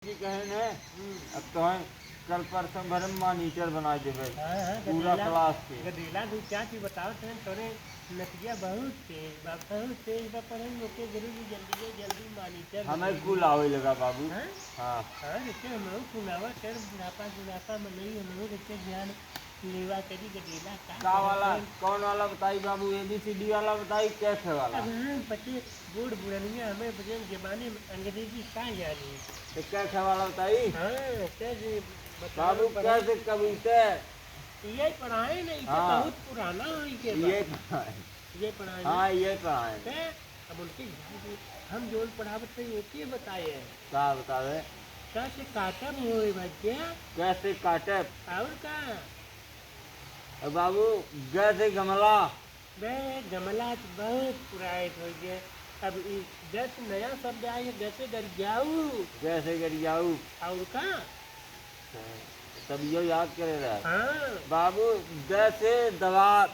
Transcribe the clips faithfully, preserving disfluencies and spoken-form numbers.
जी कहे ने, हम्म। अब तो है, कल परसों भर में monitor बनाइ देबे, हाँ, हाँ, पूरा गदेला, class के। गदेला दू चार चीज बताओ थे, तोरे नतिया बहुत तेज बा, बहुत तेज बा, पढ़े में ओके जरूरी, जल्दी से जल्दी monitor हमें बने। कुल आवे लगा बाबू। हाँ? हाँ। हाँ, जैसे हम लोग कुल आवा कर बुढ़ापा, बुढ़ापा में नहीं, हम लोग जैसे ध्यान लेवा करी गदेला का का वाला? करत है? कौन वाला बताई बाबू? A B C D वाला बताई, कैसे वाला? अब हम बच्चे बूढ़ बुढ़निया हमें बजन जमाने में अंग्रेजी का जानी। तो कैसे वाला बताई? हाँ, कैसे बताओ, बाबू, पढ़ाई? कैसे कविता? ये पढ़ाई नहीं, ये हाँ। बहुत पुराना हो गया बा। ये पढ़ाई। ये पढ़ाई हाँ, नहीं। ये पढ़ाई। ते अब उनके घर में हम जोन पढ़ावत रही, वो के बताए है? का बतावे? कैसे काटब होए भैया? कैसे काटब? और का? अब बाबू, ग से गमला। बे, गमला तो बहुत पुरायत हो गया। अब ई ग से नया शब्द आए, ग से गरियाऊ। ग से गरियाऊ। और का? तब यो याद करे रहा। हाँ। बाबू, ग से दवा।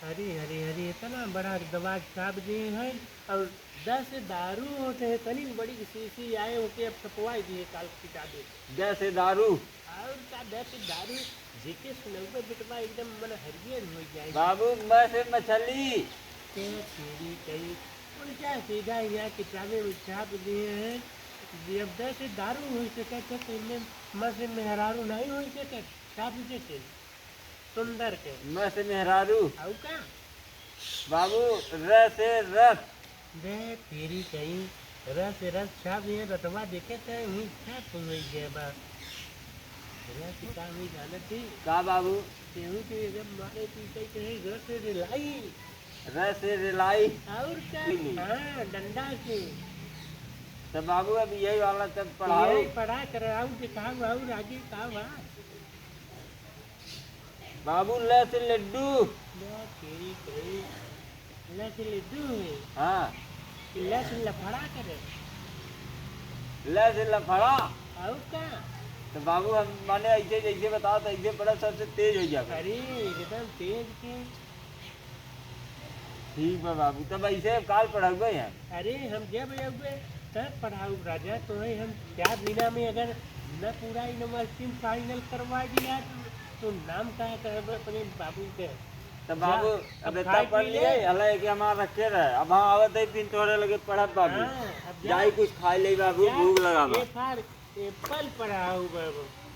हरी, हरी, हरी, इतना बड़ा दवा छाप दिए हैं। और द से दारू होते हैं, तनी बड़ी शीशी आए, ओके अब छपवाई दिए काल किताबे। द से दारू। और का द से दारू, जेके सुनौबे बेटवा एकदम मन हरियर हो जाए। बाबू, म से मछली। ते तेरी कही, उल्टा सीधा यहाँ किताबे में छाप दिए हैं। ये अब द से दारू हो सकत है, तो इनमें म से मेहरारू नहीं हो सकत, छाप देते। सुंदर के। म से मेहरारू। आऊ का? बाबू, र से रथ। बे, तेरी कहीं, र से रथ छाप, ये रथवा देखे थे, वहीं छाप हो गई है बा। र से का हुई जानत थी? का बाबू? केहू के एकदम मारे पीटे के है, र से रिलाई। र से रिलाई। और का? नहीं। हाँ, डंडा से। तो बाबू, अब यही वाला तब पढ़ाओ। यही पढ़ा कर, और दिखाओ, और आगे का बा? बाबू, ल से लड्डू। ल तेरी कही। ल से लड्डू है। हाँ। कि ल से लफड़ा करे। ल से लफड़ा। और का? तो बाबू, हम माने ऐसे जैसे बताओ तो ऐसे पढ़ा सबसे तेज हो जावे। अरे, एकदम तेज के। ठीक बा बाबू, तब ऐसे काल पढ़ाउबे हैं। अरे, हम जब अउबे तब पढ़ाउब राजा, तोहे हम चार दिना में अगर न पूरा university में final करवा दिया, तो, तो नाम का करब अपने बाबू के? तब जा, बाबू, अब अब इतना खाए पढ़ पी ले। लिए, हला एक हमारा रखे रहे, अब हम आवत है फिर तोहरे लगे पढ़ब बाबू। हाँ, अब जा। जाई कुछ खाए ले बाबू, जा, भूख लगा बा। एक बार apple पढ़ाउब बाबू।